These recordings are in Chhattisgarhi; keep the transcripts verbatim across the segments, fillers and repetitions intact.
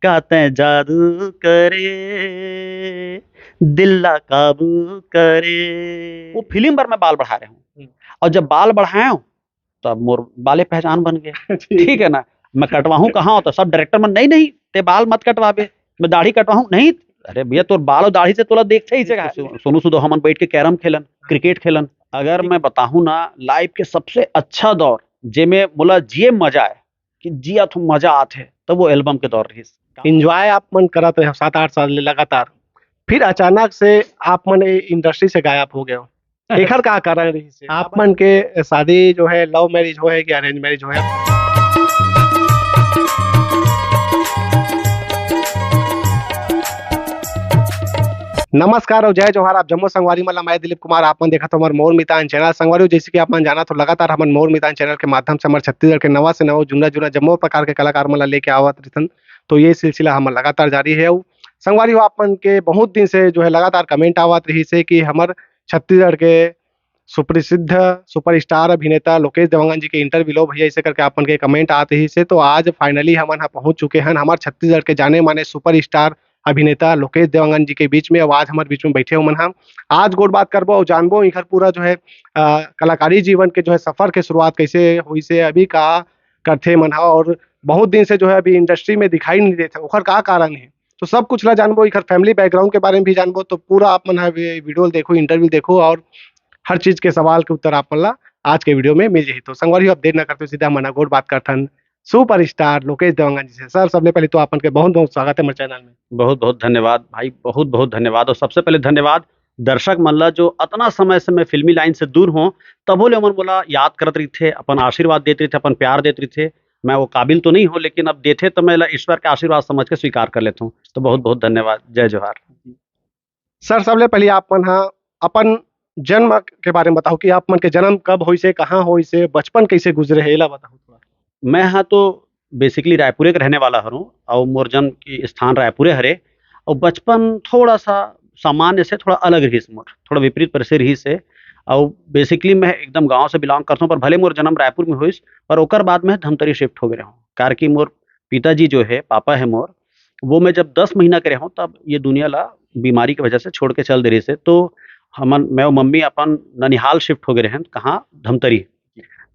का तैं जादू करे, दिल ला काबू करे। वो फिल्म बर मैं बाल बढ़ा रहे हूँ। हम्म। और जब बाल बढ़ाए हूँ, तब मोर बाले पहचान बन गए। ठीक। ठीक है ना? मैं कटवाहूँ कहाँ, तो सब डायरेक्टर मन, "नहीं, नहीं, ते बाल मत कटवाबे।" मैं दाढ़ी कटवाहूँ, "नहीं, अरे भैया, तोर बाल और दाढ़ी से तोला देखते ही से।" सो-, सोनू सूद हमन बैठ के कैरम खेलन, क्रिकेट खेलन। अगर मैं बताहूँ ना, लाइफ के सबसे अच्छा दौर, जेमे मोला जिए मजा आए, कि जिया तो मजा आथे, तब वो एल्बम के दौर रहिस। एंजॉय आप मन करत रहे सात आठ साल ले लगातार, फिर अचानक से आप मन ए इंडस्ट्री से गायब हो गए हो। एखर का कारण रहिस हे? आप मन के शादी जो है, लव मैरिज होए कि अरेंज मैरिज होए? नमस्कार और जय जोहार। आप जम्मो संगवारी मन ला मैं दिलीप कुमार, आप मन देखत हो हमर मोर मितान चैनल। संगवारी हो, जैसे कि आप मन जानत हो, लगातार हमन मोर मितान चैनल के माध्यम से हमर छत्तीसगढ़ के नवा से नवा, जुन्ना जुन्ना जम्मो प्रकार के कलाकार मन ला लेके आवत रहिथन। तो ये सिलसिला हमर लगातार जारी है। अउ संगवारी हो, आप मन के बहुत दिन से जो है लगातार कमेंट आवत रहिस हे कि हमर छत्तीसगढ़ के सुप्रसिद्ध सुपरस्टार अभिनेता लोकेश देवांगन जी के इंटरव्यू लो भैया, ऐसे करके आप मन के कमेंट आत रहिस हे। तो आज फाइनली हमन ह पहुंच चुके हन हमर छत्तीसगढ़ के जाने माने सुपरस्टार अभिनेता लोकेश देवांगन जी के बीच में। अब आज हमर बीच में बैठे हुए मन हम आज गोठ बात करबो और जानबो इखर पूरा जो है अ, कलाकारी जीवन के जो है सफर के शुरुआत कैसे होइस हे, अभी का करथे मन ह, और बहुत दिन से जो है अभी इंडस्ट्री में दिखाई नहीं देत हे, ओखर का कारण है। तो सब कुछ ला जानबो, इखर फैमिली बैकग्राउंड के बारे में भी जानबो। तो पूरा आप मन ह वी-, वीडियो ल देखो, इंटरव्यू देखो, और हर चीज के सवाल के उत्तर आप मन ला आज के वीडियो में मिल जाही। तो संगवारी हो, अब देर न करते सीधा हमन ह गोठ बात करथन सुपरस्टार लोकेश देवांगन जी से। सर, सबले पहले तो आप मन के बहुत बहुत स्वागत है हमारे चैनल में। बहुत बहुत धन्यवाद भाई, बहुत बहुत धन्यवाद। और सबसे पहले धन्यवाद दर्शक मन ला, जो अतना समय से मैं फिल्मी लाइन से दूर हों, तभो ले ओमन मोला याद करत रहिथे, अपन आशीर्वाद देत रहिथे, अपन प्यार देत रहिथे। मैं वो काबिल तो नहीं हों, लेकिन अब देथे तो मैं ला ईश्वर के आशीर्वाद समझ के स्वीकार कर लेथों। तो बहुत बहुत धन्यवाद, जय जोहार। सर, सबले पहले आप मन ह अपन जन्म के बारे में बताओ कि आप मन के जन्म कब होइस हे, कहाँ होइस हे, बचपन कैसे गुजरे हे, एला बताओ थोड़ा। मैं ह तो बेसिकली रायपुरे के रहने वाला हरौं, अउ मोर जन्म के स्थान रायपुरे हरे। अउ बचपन थोड़ा सा सामान्य से थोड़ा अलग रहिस मोर, थोड़ा विपरीत परिस्थिति रहिस हे। अउ बेसिकली मैं एकदम गांव से बिलोंग करथौं, पर भले मोर जन्म रायपुर में होइस, पर ओकर बाद मैं धमतरी शिफ्ट हो गए रहूँ, कार कि मोर पिताजी जो है, पापा है मोर, वो मैं जब दस महीना के रहूँ, तब ये दुनिया ला बीमारी के वजह से छोड़ के चल दे रहिस हे। तो हमन, मैं और मम्मी अपन ननिहाल शिफ्ट हो गए रहन, कहाँ, धमतरी।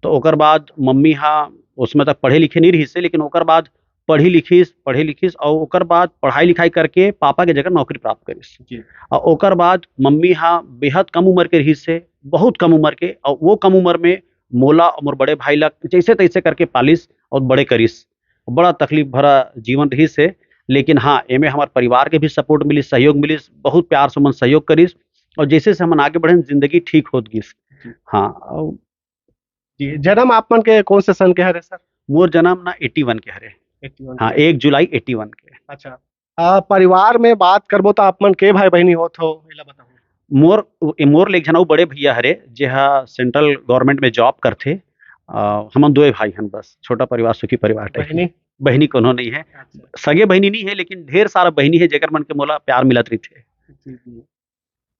तो ओकर बाद मम्मी हा उसमें तक पढ़े लिखे नहीं रहिस हे, लेकिन ओकर बाद पढ़ी लिखिस, पढ़े लिखिस, और ओकर बाद पढ़ाई लिखाई करके पापा के जगह नौकरी प्राप्त करिस। जी। और ओकर बाद मम्मी हा बेहद कम उम्र के रहिस हे, बहुत कम उम्र के, और वो कम उम्र में मोला और मोर बड़े भाई ला जैसे तैसे करके पालिस और बड़े करिस। बड़ा तकलीफ भरा जीवन रहिस हे, लेकिन हाँ, एमे हमर परिवार के भी सपोर्ट मिलिस, सहयोग मिलिस, बहुत प्यार से मन सहयोग करिस, और जैसे से हमन आगे बढ़े, जिंदगी ठीक होत गिस। जी। हाँ, और जी, जन्म आप मन के कौन से सन के हरे सर? मोर जन्म ना एटी वन के हरे। एटी वन हाँ, के। एक जुलाई एटी वन के। अच्छा। आ, परिवार में बात करबो तो आप मन के भाई बहिनी होत हो, एला बताओ। मोर, ए, मोर ले एक झन अउ बड़े भैया हरे, जे हा सेंट्रल गवर्नमेंट में जॉब करथे। आ, हमन दोए भाई हन बस, छोटा परिवार सुखी परिवार टाइप। बहिनी? बहिनी कोनो नहीं है। अच्छा। सगे बहिनी नहीं है, लेकिन ढेर सारा बहिनी है, जेकर मन के मोला प्यार मिलत रहिथे। जी, जी।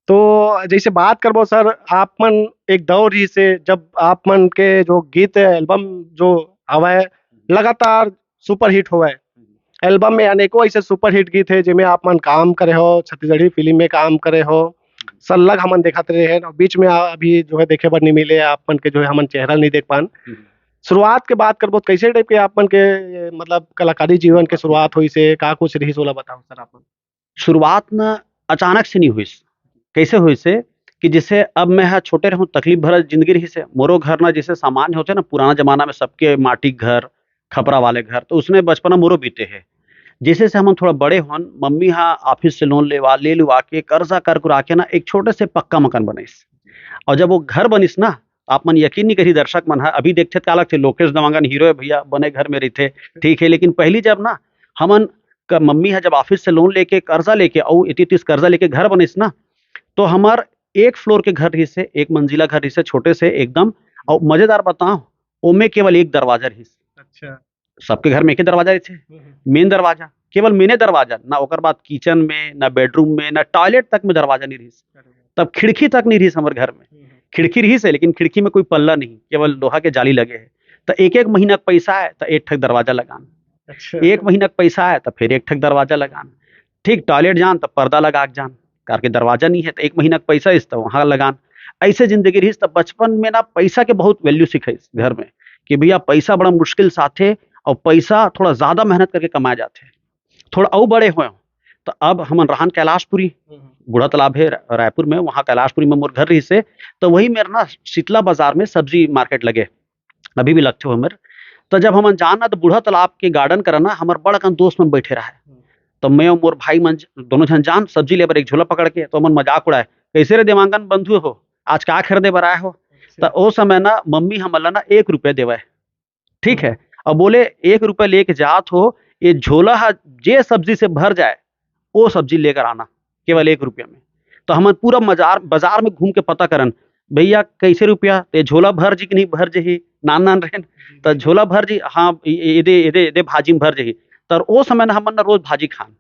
तो जैसे बात करबो सर, आप मन एक दौर रहिस हे जब आप मन के जो गीत एल्बम जो हवय लगातार सुपरहिट होवय। एल्बम में अनेकों ऐसे सुपरहिट गीत हे जेमे आप मन काम करे हो, छत्तीसगढ़ी फिल्म में काम करे हो, सल्लग हमन देखत रहे हैं, और बीच में आ-, अभी जो है देखे बर नहीं मिले, आप मन के जो है हमन चेहरा नहीं देख पान। हम्म। शुरुआत के बात करबो तो कैसे टाइप के आप मन के, मतलब, कलाकारी जीवन के शुरुआत होइस हे, का कुछ रहिस ओला बताओ सर आप मन। शुरुआत न अचानक से नहीं होइस। कैसे होइस हे कि जैसे अब मैं ह छोटे रहूँ, तकलीफ भरा जिंदगी रहिस हे। मोरो घर न जैसे सामान्य होथे ना, पुराना जमाना में सबके माटी के घर, खपरा वाले घर, तो उसने बचपना मोरो बीते हे। जैसे से हमन थोड़ा बड़े होन, मम्मी हा ऑफिस से लोन लेवा, ले लुआ के, कर्जा कर कुरा के ना एक छोटे से पक्का मकान बनाइस। और जब वो घर बनिस ना, आप मन यकीन नहीं करी दर्शक मन ह, अभी देखथे त का लगथे, लोकेश देवांगन हीरो है भैया, बने घर में रहिथे, ठीक है, लेकिन पहली जब ना हमन क-, मम्मी ह जब ऑफिस से लोन लेके, कर्जा लेके, अउ इति इतिस कर्जा लेके घर बनिस ना, तो हमर एक फ्लोर के घर रहिस हे, एक मंजिला घर रहिस हे, छोटे से एकदम। अउ मजेदार बताओ, ओमे केवल एक दरवाजा रहिस। अच्छा। सबके घर में एक ही दरवाजा रहिथे, हम्म, हम्म। मेन दरवाजा, केवल मेने दरवाजा, ना ओकर बाद किचन में, ना बेडरूम में, ना टॉयलेट तक में दरवाजा नहीं रहिस। अरे वाह। तब खिड़की तक नहीं रहिस हमर घर में। हम्म, हम्म। खिड़की रहिस हे, लेकिन खिड़की में कोई पल्ला नहीं, केवल लोहा के जाली लगे हे। त एक एक महीना के पैसा आए, त एक ठक दरवाजा लगान। अच्छा। एक महीना के पैसा आए, त फिर एक ठक दरवाजा लगान। ठीक, टॉयलेट जान, त पर्दा लगा के जान, करके दरवाजा नहीं है, त एक महीना के पैसा इस, त वहां लगान। ऐसे जिंदगी रहिस। त बचपन में ना पैसा के बहुत वैल्यू सिखाइस घर में, कि भैया, पैसा बड़ा मुश्किल से आथे, और पैसा थोड़ा ज्यादा मेहनत करके कमाया जाथे। थोड़ा अउ बड़े होए, त अब हमन रहन कैलाशपुरी, हम्म। बूढ़ा तालाब है रा-, रायपुर में, वहाँ कैलाशपुरी में मोर घर रहिस हे। त वही मेर ना शीतला बाजार में सब्जी मार्केट लगे, अभी भी लगथे हो मेर। त जब हमन जान ना, त बूढ़ा तालाब के गार्डन करा ना हमर बड़ अकन दोस्त मन बैठे रहे। हम्म। त मैं अउ मोर भाई मन ज-, दोनों झन जान सब्जी ले बर एक झोला पकड़ के, त हमन मजाक उड़ाए, "कैसे रे देवांगन बंधु हो, आज का खरीदे बर आए हो?" अच्छा। त ओ समय ना मम्मी हमन ला ना एक रुपया देवय, ठीक है, अब बोले, "एक रुपया लेके जात हो, ये झोला हा जे सब्जी से भर जाए, वो सब्जी लेकर आना, केवल एक रुपया में।" तो हमन पूरा मजार, बाजार में घूम के पता करन, "भैया, कैसे रुपया? ते झोला भर जी कि नहीं भर जी?" नान नान रहन, त "झोला भर जी, हाँ, ए-, ए-, एदे, एदे, एदे भाजी में भर जी।" तर ओ समय ना हमन ना रोज भाजी खान।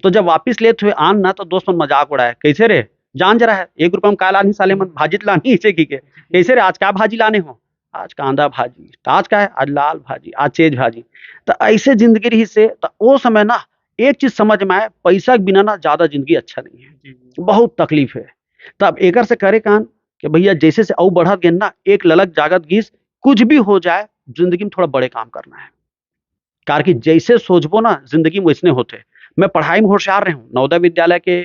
तो जब वापिस लेत हुए आन ना, तो दोस्त मन मजाक उड़ाए, "कैसे रे, जान जरा है, एक रुपया में का लानही साले मन, भाजी त लानही इसे की के, कैसे रे, आज का भाजी लाने हो?" "आज कांदा भाजी।" "त आज का है?" "आज लाल भाजी, आज चेज भाजी।" त ऐसे जिंदगी रहिस हे। त ओ समय ना एक चीज समझ में आए, पैसा के बिना ना ज्यादा जिंदगी अच्छा नहीं है, जी, जी। बहुत तकलीफ है। तब एकर से करे कान कि भैया, जैसे से अउ बढ़त गेन ना, एक ललक जागत गिस, कुछ भी हो जाए, जिंदगी में थोड़ा बड़े काम करना है। कार कि जैसे सोचबो ना, जिंदगी में वैसने होथे। मैं पढ़ाई में होशियार रहे हूँ, नवोदय विद्यालय के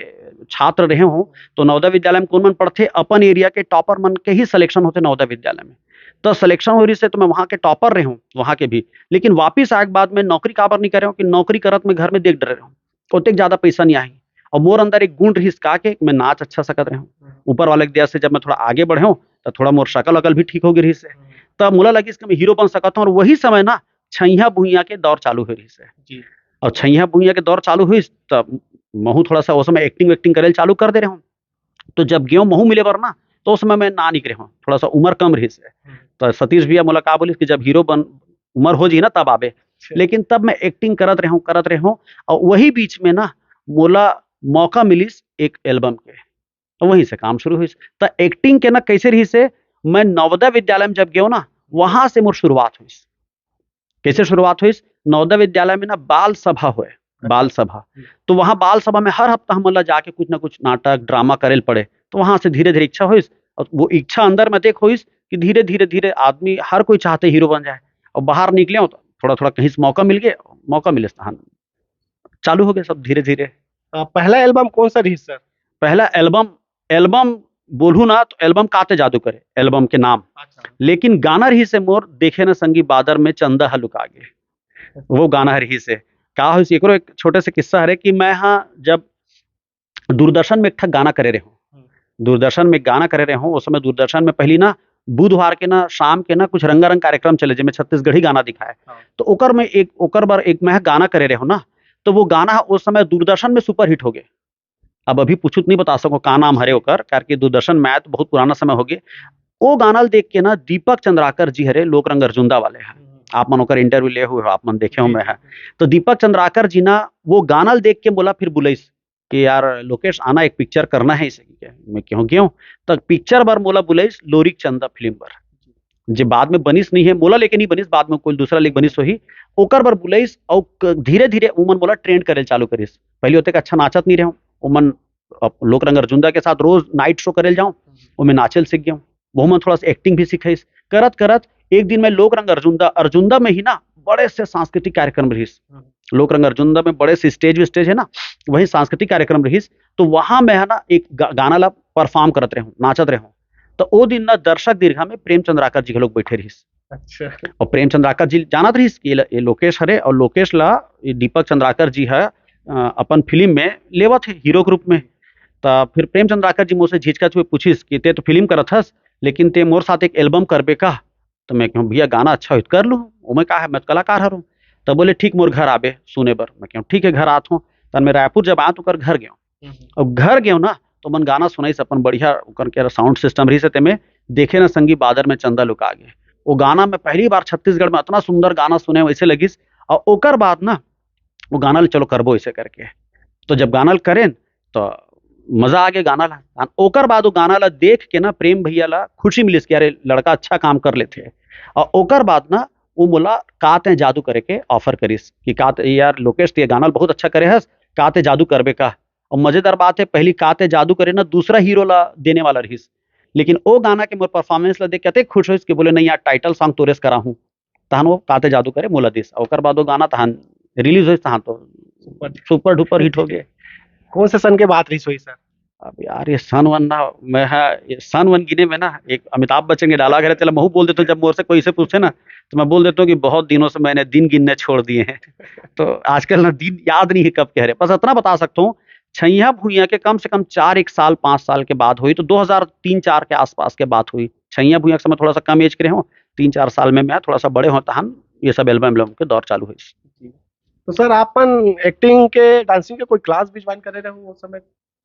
छात्र रहे हूँ, तो नवोदय विद्यालय में कौन मन पढ़थे? अपन एरिया के टॉपर मन के ही सिलेक्शन होथे नवोदय विद्यालय में। तो सिलेक्शन हो रहिस हे, तो मैं वहाँ के टॉपर रहे हूँ, वहाँ के भी। लेकिन वापिस आए के बाद मैं नौकरी काबर नहीं करे हूँ कि नौकरी करत मैं घर में देख डरे रहे हूँ, ओतेक ज्यादा पैसा नहीं आही। और मोर अंदर एक गुण रहिस का के मैं नाच अच्छा सकत रहे हूँ। हम्म। ऊपर वाले के दया से जब मैं थोड़ा आगे बढ़े हूँ, तो थोड़ा मोर शकल अकल भी ठीक हो गई रहिस हे। हम्म। तब मोला लगिस कि मैं हीरो बन सकत हूँ। और वही समय ना छैया भुइयां के दौर चालू हो रहिस हे। जी। और छैया भुइयां के दौर चालू हुई, तब महू थोड़ा सा उस समय एक्टिंग वेक्टिंग करे चालू कर दे रहे हूँ। तो जब गेहूं महू मिले बर ना, तो उस समय मैं ना निकले हूँ, थोड़ा सा उम्र कम रहिस हे। हम्म। तो सतीश भैया मोला का बोलिस कि जब हीरो बन, उम्र हो जी ना, तब आबे। अच्छा। लेकिन तब मैं एक्टिंग करत रहे हूँ, करत रहे हूँ। और वही बीच में ना मोला मौका मिलिस एक एल्बम के, तो वहीं से काम शुरू हुई। तो एक्टिंग के ना कैसे रहिस हे, मैं नवोदय विद्यालय में जब गयो ना, वहां से मोर शुरुआत हुई। कैसे शुरुआत हुई? नवोदय विद्यालय में ना बाल सभा होए, अच्छा। बाल सभा। हम्म। तो वहां बाल सभा में हर हफ्ता हमन ला जाके कुछ ना कुछ नाटक, ड्रामा करे ल पड़े। तो वहां से धीरे-धीरे इच्छा होइस, और वो इच्छा अंदर में देख होइस कि धीरे-धीरे, धीरे आदमी, हर कोई चाहते हीरो बन जाए। और बाहर निकले हो तो थोड़ा-थोड़ा कहीं से मौका मिल गया, मौका मिले स्थान। चालू हो गया सब धीरे-धीरे। अ, पहला एल्बम कौन सा रही सर? पहला एल्बम, एल्बम बोलूं ना तो एल्बम काते जादू करे, एल्बम के नाम। अच्छा। लेकिन गाना रहिस हे मोर, देखे न संगी बादर में चंदा ह लुका गे। वो गाना रहिस हे। का होइस, एकरो एक छोटे से किस्सा हरे कि मैं, हाँ, जब दूरदर्शन में एक ठा गाना करे रहे हूँ। हम्म। दूरदर्शन में गाना करे रहे हूँ, उस समय दूरदर्शन में पहली ना बुधवार के ना शाम के ना कुछ रंगारंग कार्यक्रम चले, जेमे छत्तीसगढ़ी गाना दिखाए। हाँ। तो ओकर में एक, ओकर बर एक मैं गाना करे रहे हूँ ना, तो वो गाना उस समय दूरदर्शन में सुपरहिट हो गए। अब अभी पूछू तो नहीं बता सको का नाम हरे ओकर, करके दूरदर्शन में आए तो बहुत पुराना समय हो गए। वो गाना ल देख के ना दीपक चंद्राकर जी हरे, लोक रंग अर्जुंदा वाले हैं। हम्म। आप मन ओकर इंटरव्यू ले हुए हो, आप मन देखे हो जी, मैं जी, है। जी। तो दीपक चंद्राकर जी ना वो गाना ल देख के मोला फिर बुलाइस कि यार लोकेश आना, एक पिक्चर करना है इसे, ठीक है? मैं कहूँ क्यों? तो पिक्चर बर मोला बुलाइस लोरिक चंदा फिल्म बर, जे बाद में बनिस नहीं है, मोला लेके नहीं बनिस, बाद में कोई दूसरा लेके बनिस होही, ओकर बर बुलाइस। और क-, धीरे-धीरे उमन मोला ट्रेंड करे चालू करिस। पहले ओतेक अच्छा नाचत नहीं रहे, उमन अप-, लोक रंग अर्जुंदा के साथ रोज नाइट शो करे जाऊं, ओमे नाचे ल सीख गया। वो मन थोड़ा सा एक्टिंग भी सिखाइस। करत करत एक दिन मैं लोक रंग अर्जुंदा, अर्जुंदा में ही ना बड़े से सांस्कृतिक कार्यक्रम रहिस। हम्म। लोक रंग अर्जुंदा में बड़े से स्टेज, स्टेज है ना, वही सांस्कृतिक कार्यक्रम रहिस। तो वहां मैं है ना एक गा-, गाना ला परफॉर्म करत रहूं, नाचत रहूं। तो ओ दिन ना दर्शक दीर्घा में प्रेम चंद्राकर जी घलोक बैठे रहिस। अच्छा। और प्रेम चंद्राकर जी जानत रहिस कि ये ल-, ये लोकेश हरे, और लोकेश ला ये दीपक चंद्राकर जी है, अ, अपन फिल्म में लेवत है हीरो के रूप में। त फिर प्रेम चंद्राकर जी मोसे झिझकत हुए पूछिस कि ते तो फिल्म करत हस, लेकिन ते मोर साथ एक एल्बम करबे का? तो मैं कहूँ, "भैया, गाना अच्छा होई तो कर लूँ, ओमे का है, मैं तो कलाकार हरहूँ।" तब बोले, "ठीक, मोर घर आबे सुने बर।" मैं कहूँ, "ठीक है, घर आत हूँ।" तन मैं रायपुर जब आत ओकर घर गयो, हम्म। और घर गयो ना, तो मन गाना सुनाइस अपन बढ़िया, ओकर के साउंड सिस्टम रहिस हे, तेमे देखे ना संगी बादर में चंदा लुका गे। वो गाना में पहली बार छत्तीसगढ़ में इतना सुंदर गाना सुने, वैसे लगिस। और ओकर बाद ना वो गाना ल चलो करबो ऐसे करके। तो जब गाना ल करेन तो मजा आ गया गाना ला। और ओकर बाद वो गाना ला देख के ना प्रेम भैया ला खुशी मिलिस कि अरे लड़का अच्छा काम कर लेथे। और ओकर बाद ना वो मोला का तैं जादू करे के ऑफर करिस कि का तैं, "यार लोकेश, तैं ये गाना ल बहुत अच्छा करे हस, का तैं जादू करबे का?" और मजेदार बात है, पहली का तैं जादू करे ना, दूसरा हीरो ला देने वाला रहिस, लेकिन वो गाना के मोर परफॉर्मेंस ला देख के अतेक खुश होइस कि बोले, "नहीं यार, टाइटल सॉन्ग तोरेस करा हूँ।" तहन वो का तैं जादू करे मोला दिस, ओकर बाद वो गाना तहन रिलीज होइस, तहन तो सुपर। सुपर डुपर हिट हो गए। कौन से सन के बात रहिस होही सर? अब यार, ये सन वन ना, मैं, हाँ, ये सन वन गिने में ना, एक अमिताभ बच्चन के डायलॉग है, तेला महू बोल देता हूँ। जब मोर से कोई इसे पूछे ना, तो मैं बोल देता हूँ कि बहुत दिनों से मैंने दिन गिनने छोड़ दिए हैं। तो आजकल ना दिन याद नहीं है कब कह रहे, बस इतना बता सकता हूँ, छैया भुइया के कम से कम चार, एक साल, पाँच साल के बाद हुई, तो दो हज़ार तीन चार के आसपास के बात हुई। छैया भुइया के समय थोड़ा सा कम एज के रहे हो, तीन चार साल में मैं थोड़ा सा बड़े हो, तहन ये सब एल्बम एल्बम के दौर चालू हुई। तो सर, आपन एक्टिंग के, डांसिंग के कोई क्लास भी ज्वाइन करे रहे हो उस समय?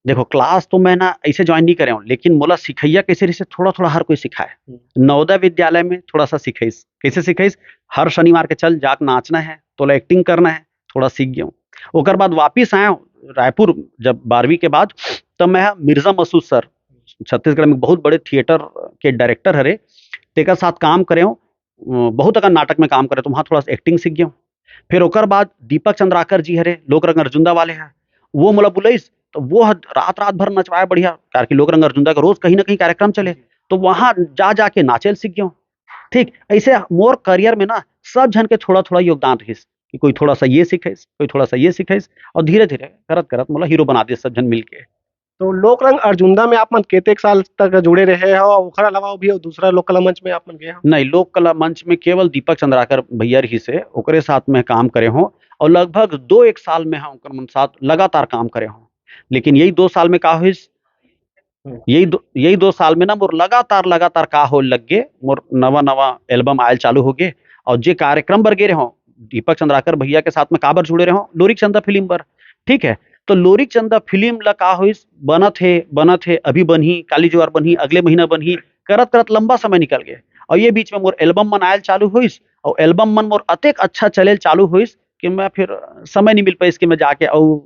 देखो, क्लास तो मैं ना ऐसे ज्वाइन नहीं करे हूँ, लेकिन मोला सिखैया कैसे रहिस, थोड़ा थोड़ा हर कोई सिखाए। हम्म। नवोदय विद्यालय में थोड़ा सा सिखाइस। कैसे सिखाइस? हर शनिवार के चल, जाके नाचना है, तोला एक्टिंग करना है, थोड़ा सीख गया हूँ। ओकर बाद वापिस आया हूँ रायपुर, जब बारहवीं के बाद, तब मैं मिर्जा मसूद सर, छत्तीसगढ़ में बहुत बड़े थिएटर के डायरेक्टर हरे, तेकर साथ काम करे हूँ। अ, बहुत अकन नाटक में काम करे, तो वहाँ थोड़ा सा एक्टिंग सीख गया हूँ। फिर ओकर बाद दीपक चंद्राकर जी हरे, लोक रंग अर्जुंदा वाले हैं, वो मोला बुलाइस, तो वो ह-, रात रात भर नचवाए बढ़िया, काबर कि लोक रंग अर्जुंदा का रोज कहीं ना कहीं कार्यक्रम चले, तो वहाँ जा जाके नाचे ल सीख गया हूँ। ठीक ऐसे मोर करियर में ना सब झन के थोड़ा थोड़ा योगदान रहिस, कि कोई थोड़ा सा ये सिखाइस, कोई थोड़ा सा ये सिखाइस, और धीरे धीरे करत करत मोला हीरो बना दिस सब झन मिलके। तो लोक रंग अर्जुंदा में आप मन केतेक साल तक जुड़े रहे हो, ओकर अलावा भी दूसरा लोक कला मंच में आप मन गए हो? नहीं, लोक कला मंच में केवल दीपक चंद्राकर भैया रहिस हे, ओकरे साथ में काम करे हो, और लगभग दो एक साल में हम ओकर मन साथ लगातार काम करे हो। लेकिन यही दो साल में का होइस, हम्म। यही दो, यही दो साल में ना मोर लगातार, लगातार का हो लग गे, मोर नवा, नवा एल्बम आयल चालू हो गे, और जे कार्यक्रम बर गे रहे हो, दीपक चंद्राकर भैया के साथ में काबर जुड़े रहे हो, लोरिक चंदा फिल्म बर, ठीक है, तो लोरिक चंदा फिल्म ला का होइस, बनत हे, बनत हे, अभी बनही, काली जुआर बनही, अगले महीना बनही, करत करत लंबा समय निकल गए। और ये बीच में मोर एल्बम मन आयल चालू होइस, और एल्बम मन मोर अतेक अच्छा चलेल चालू होइस कि मैं फिर समय नहीं मिल पाइस कि मैं जाके और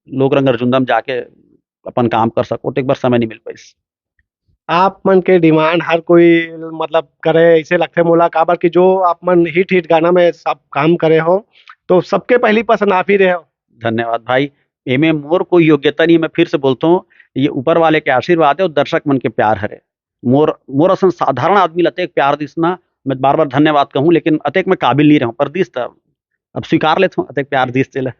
लोक रंग अर्जुंदा में जाके अपन काम कर सको, तो एक बार समय नहीं मिल पाइस। आप मन के डिमांड हर कोई मतलब करे, ऐसे लगथे मोला, काबर कि जो आप मन हिट हिट गाना में सब काम करे हो, तो सबके पहली पसंद आप ही रहे हो। धन्यवाद भाई, एमे मोर कोई योग्यता नहीं है, मैं फिर से बोलता हूँ, ये ऊपर वाले के आशीर्वाद है और दर्शक मन के प्यार हरे। मोर, मोर असन साधारण आदमी ला अतेक प्यार दिस ना, मैं बार बार धन्यवाद कहूँ, लेकिन अतेक मैं काबिल नहीं रहूँ, पर दिस त अब स्वीकार लेत हूँ, अतेक प्यार दिस तेला।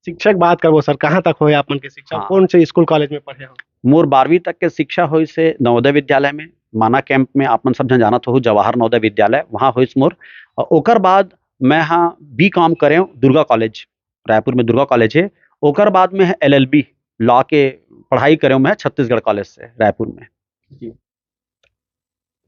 शिक्षक बात करबो सर, कहाँ तक होए आप मन के शिक्षा? हाँ। कौन से स्कूल कॉलेज में पढ़े हो? मोर बारहवीं तक के शिक्षा होइस हे नवोदय विद्यालय में, माना कैंप में आप मन सब झन जानत हो, जवाहर नवोदय विद्यालय, वहाँ होइस मोर। और ओकर बाद मैं हाँ बी कॉम करे हूँ दुर्गा कॉलेज, रायपुर में दुर्गा कॉलेज है। ओकर बाद में एल एल बी, लॉ के पढ़ाई करे हूँ मैं छत्तीसगढ़ कॉलेज से रायपुर में।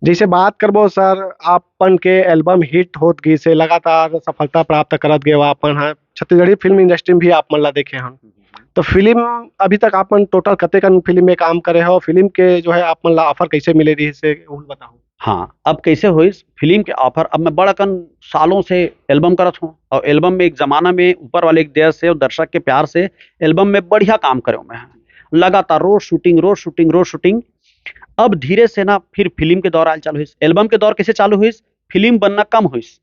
जैसे बात करबो सर, आपन के एल्बम हिट होत गिस हे, लगातार सफलता प्राप्त करत गे हो आपन ह, छत्तीसगढ़ी फिल्म इंडस्ट्री में भी आप मन ला देखे हन, तो फिल्म अभी तक आप मन टोटल कतेकन फिल्म में काम करे हो? फिल्म के जो है आप मन ला ऑफर कैसे मिले रहिस हे, ओहू बताओ। हाँ, अब कैसे होइस फिल्म के ऑफर, अब मैं बड़ अकन सालों से एल्बम करत हूँ, और एल्बम में एक जमाना में ऊपर वाले एक दया से और दर्शक के प्यार से एल्बम में बढ़िया काम करे हूँ मैं, लगातार रोज शूटिंग, रोज शूटिंग, रोज शूटिंग। अब धीरे से ना फिर फिल्म के दौर आयल चालू होइस। एल्बम के दौर कैसे चालू होइस? फिल्म बनना कम होइस,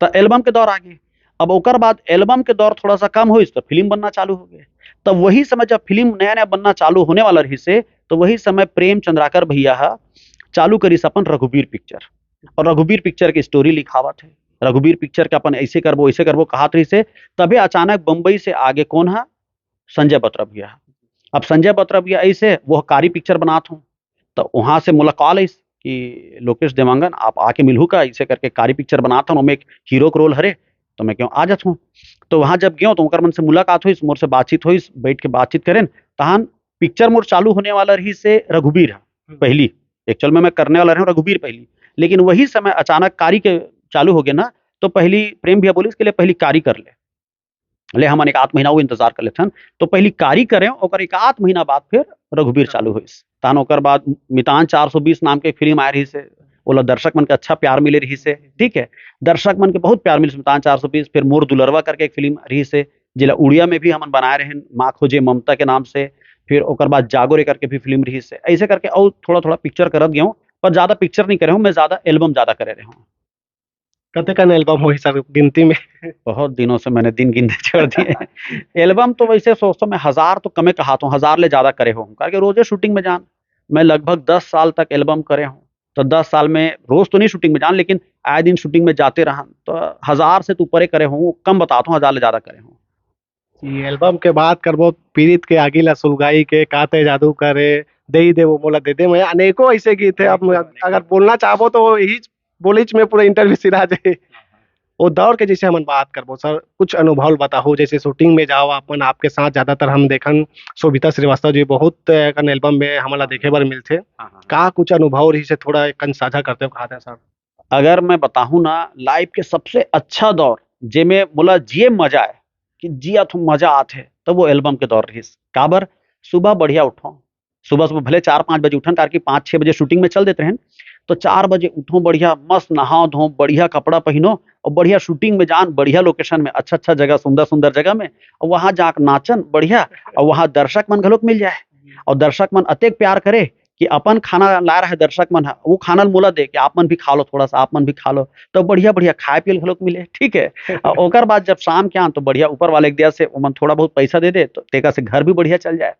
त एल्बम के दौर आ गे। अब ओकर बाद एल्बम के दौर थोड़ा सा कम होइस, त फिल्म बनना चालू हो गे। तब वही समय जब फिल्म नया नया बनना चालू होने वाला रहिस हे, तो वही समय प्रेम चंद्राकर भैया ह चालू करिस अपन रघुबीर पिक्चर, और रघुबीर पिक्चर के स्टोरी लिखावत हे, रघुबीर पिक्चर के अपन ऐसे करबो, ऐसे करबो कहत रहिस हे। तभे अचानक बम्बई से आगे कौन ह? संजय बत्रा भैया। अब संजय बत्रा भैया ऐसे वो कारी पिक्चर बनात हूँ, तो वहाँ से मोला कॉल आइस कि लोकेश देवांगन, आप आके मिलहू का, ऐसे करके कारी पिक्चर बनात हूँ, ओमे एक हीरो के रोल हरे। तो मैं कहूँ आ जात हूँ। तो वहाँ जब गयो तो ओकर मन से मुलाकात होइस, मोर से बातचीत होइस, बैठ के बातचीत करेन। तहन पिक्चर मोर चालू होने वाला रहिस हे रघुबीर ह, पहली, एक्चुअल में मैं करने वाला रहूँ रघुबीर पहली, लेकिन वही समय अचानक कारी के चालू हो गए ना, तो पहली प्रेम भैया बोलिस के लिए पहली कारी कर ले, ले हमन एक आध महीना वो इंतजार कर लेथन। तो पहली कारी करे, ओकर एक आध महीना बाद फिर रघुबीर चालू होइस। तहन ओकर बाद मितान चार सौ बीस नाम के एक फिल्म आए रहिस हे, ओला दर्शक मन के अच्छा प्यार मिले रहिस हे, ठीक है, दर्शक मन के बहुत प्यार मिलिस मितान चार सौ बीस। फिर मोर दुलरवा करके एक फिल्म रहिस हे, जेला उड़िया में भी हमन बनाए रहेन माँ खोजे ममता के नाम से। फिर ओकर बाद जागो रे करके भी फिल्म रहिस हे। ऐसे करके और थोड़ा थोड़ा पिक्चर करत गए हूँ, पर ज्यादा पिक्चर नहीं करे हूँ मैं, ज्यादा एल्बम ज्यादा करे रहे हूँ। कतेकन एल्बम होही सर गिनती में? बहुत दिनों से मैंने दिन गिनने छोड़ दिए। एल्बम तो वैसे सोचता मैं हजार तो कमे कहात हूँ, हजार ले ज्यादा करे हूँ, काबर कि रोजे शूटिंग में जान। मैं लगभग दस साल तक एल्बम करे हूँ, तो दस साल में रोज तो नहीं शूटिंग में जान, लेकिन आए दिन शूटिंग में जाते रहन, तो हजार से तो ऊपरे करे हूँ, कम बतात हूँ, हजार ले ज्यादा करे हूँ। ये एल्बम के बात करबो, पीरित के आगी ला सुलगाई के, का तैं जादू करे, दे ही दे वो मोला दे दे, मैं अनेकों ऐसे गीत है। आप अनेकों, अनेकों। अगर बोलना चाहबो तो यही बोलिच में पूरा इंटरव्यू सिरा जाए। वो दौर के जैसे हमन बात करबो सर, कुछ अनुभव बताहो, जैसे शूटिंग में जाओ अपन, आपके साथ ज्यादातर हम देखन शोभिता श्रीवास्तव जी बहुत अकन एल्बम में हमन ला देखे बर मिलथे। हाँ, हाँ, हाँ। का कुछ अनुभव रही से थोड़ा एकन साझा करते हो, कहा था सर? अगर मैं बताहूँ ना, लाइफ के सबसे अच्छा दौर, जेमे मोला जिए मजा आए, कि जिया तो मजा आत है, तब वो एल्बम के दौर रहिस। काबर? सुबह बढ़िया उठो, सुबह सुबह भले चार पाँच बजे उठन, काबर कि पाँच छः बजे शूटिंग में चल देते रहन, तो चार बजे उठो, बढ़िया मस्त नहाओ धो, बढ़िया कपड़ा पहनो और बढ़िया शूटिंग में जान, बढ़िया लोकेशन में, अच्छा अच्छा जगह, सुंदर सुंदर जगह में, और वहाँ जाके नाचन बढ़िया, और वहाँ दर्शक मन घलोक मिल जाए, और दर्शक मन अतेक प्यार करे कि अपन खाना ला रहे दर्शक मन ह, वो खाना ल मोला दे कि आप मन भी खा लो, थोड़ा सा आप मन भी खा लो, तो बढ़िया बढ़िया खाए पिए ल घलोक मिले, ठीक है। और ओकर बाद जब शाम के आन तो बढ़िया ऊपर वाले के दया से ओमन थोड़ा बहुत पैसा दे दे, तो तेका से घर भी बढ़िया चल जाए।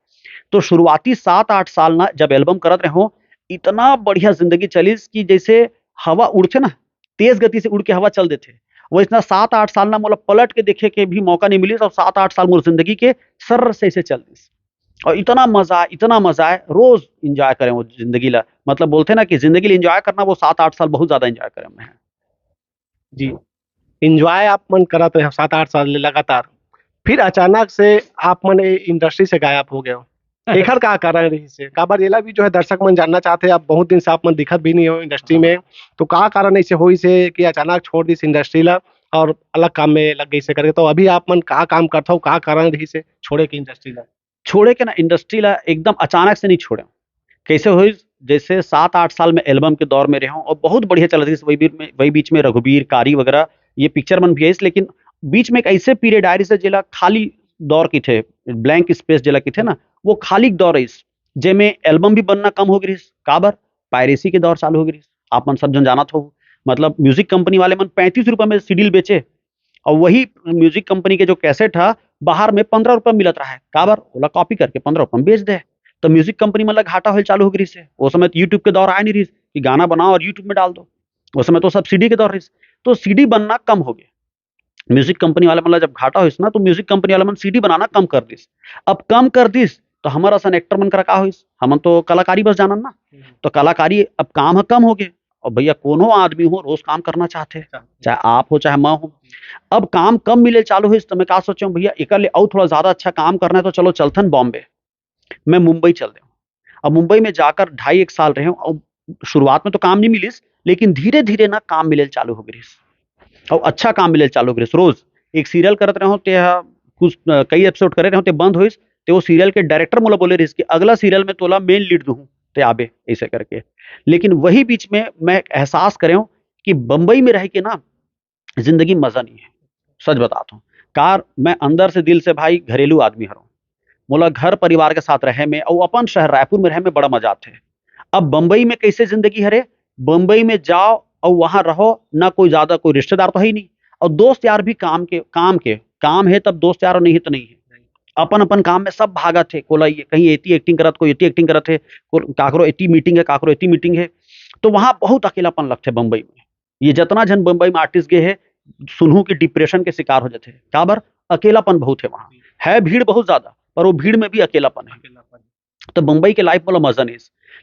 तो शुरुआती सात आठ साल ना जब एल्बम करत रहो, इतना बढ़िया जिंदगी चलिस कि जैसे हवा उड़थे ना, तेज गति से उड़ के हवा चल देथे, वैसना सात आठ साल ना मोला पलट के देखे के भी मौका नहीं मिलिस, और सात आठ साल मोर जिंदगी के सर्र से ऐसे चल दिस। और इतना मजा आए, इतना मजा आए, रोज एंजॉय करें वो जिंदगी ला। मतलब बोलते ना कि जिंदगी ला एंजॉय करना, वो सात आठ साल बहुत ज्यादा एंजॉय करें मैं। जी, एंजॉय आप मन करत रहे सात आठ साल ले लगातार, फिर अचानक से आप मन ए इंडस्ट्री से गायब हो गए हो। एखर का कारण रही से? काबर एला भी जो है दर्शक मन जानना चाहते हैं, आप बहुत दिन से आप मन दिखत भी नहीं हो इंडस्ट्री में, तो का कारण ऐसे होई से कि अचानक छोड़ दिस इंडस्ट्री ला और अलग काम में लग गई से करके? तो अभी आप मन का काम करत हो, का कारण रही से छोड़े के इंडस्ट्री ला? छोड़े के ना, इंडस्ट्री ला एकदम अचानक से नहीं छोड़े। कैसे होई? जैसे सात आठ साल में एल्बम के दौर में रहे हूँ और बहुत बढ़िया चलत रहिस। वही बीच में, वही बीच में रघुबीर, कारी वगैरह ये पिक्चर मन भी आइस, लेकिन बीच में एक ऐसे पीरियड आए रहिस जेला खाली दौर किथे, ब्लैंक स्पेस जेला किथे ना, वो खाली दौर रहिस, जेमे एल्बम भी बनना कम हो गे रहिस। काबर? पायरेसी के दौर चालू हो गे रहिस। आप मन सब जन जानत हो, मतलब म्यूजिक कंपनी वाले मन पैंतीस रुपए में सीडी बेचे, और वही म्यूजिक कंपनी के जो कैसेट हा बाहर में पंद्रह रुपए मिलत रहा है। काबर? ओला कॉपी करके पंद्रह रुपए में बेच दे। तो म्यूजिक कंपनी मन ला घाटा होल चालू हो गे रहिस। वो समय तो यूट्यूब के दौर आए नहीं रहिस कि गाना बनाओ और यूट्यूब में डाल दो। उस समय तो सब सीडी के दौर रहिस, तो सीडी बनना कम हो गया। म्यूजिक कंपनी वाले मन ला जब घाटा होइस ना, तो म्यूजिक कंपनी वाले मन सीडी बनाना कम कर दिस। अब कम कर दिस तो हमर असन एक्टर मन करा का होइस? हमन तो कलाकारी बस जानन ना, तो कलाकारी अब काम ह कम हो गए। और भैया कोनो आदमी हो रोज काम करना चाहते, चाहे आप हो चाहे मैं हो। अब काम कम मिले चालू होइस तो मैं का सोचे हूँ, भैया एकर ले अउ थोड़ा ज्यादा अच्छा काम करना है तो चलो चलथन बॉम्बे, मैं मुंबई चल दे। अब मुंबई में जाकर ढाई एक साल रहे हूँ और शुरुआत में तो काम नहीं मिलिस, लेकिन धीरे धीरे ना काम मिले चालू हो गइस और अच्छा काम मिले चालू हो गइस। रोज एक सीरियल करत रहे हो ते हा कुछ अ, कई एपिसोड करे रहे हो ते बंद होइस, ते वो सीरियल के डायरेक्टर मोला बोले रहिस कि अगला सीरियल में तोला मेन लीड दूँ, ते आबे ऐसे करके। लेकिन वही बीच में मैं एहसास करे हूँ कि बम्बई में रह के ना जिंदगी मजा नहीं है। सच बताता हूँ, कार मैं अंदर से दिल से भाई घरेलू आदमी हरों, मोला घर परिवार के साथ रहे में और अपन शहर रायपुर में रहे में बड़ा मजा आथे। अब बम्बई में कैसे जिंदगी हरे? बम्बई में जाओ और वहां रहो ना, कोई ज्यादा कोई रिश्तेदार तो है ही नहीं, और दोस्त यार भी काम के काम के काम है, तब दोस्त यार नहीं है तो नहीं है। अपन अपन काम में सब भागत है, कोला ये कहीं एती एक्टिंग करत, कोई एती एक्टिंग करत है, को- काकरो एती मीटिंग है, काकरो एती मीटिंग है। तो वहां बहुत अकेलापन लगथे बम्बई में। ये जितना जन बम्बई में आर्टिस्ट गए है, सुनहू के डिप्रेशन के शिकार हो जाते हैं। काबर? अकेलापन बहुत है वहां। है भीड़ बहुत ज्यादा, पर वो भीड़ में भी अकेलापन है। तो बम्बई के लाइफ मोला मजा नहीं।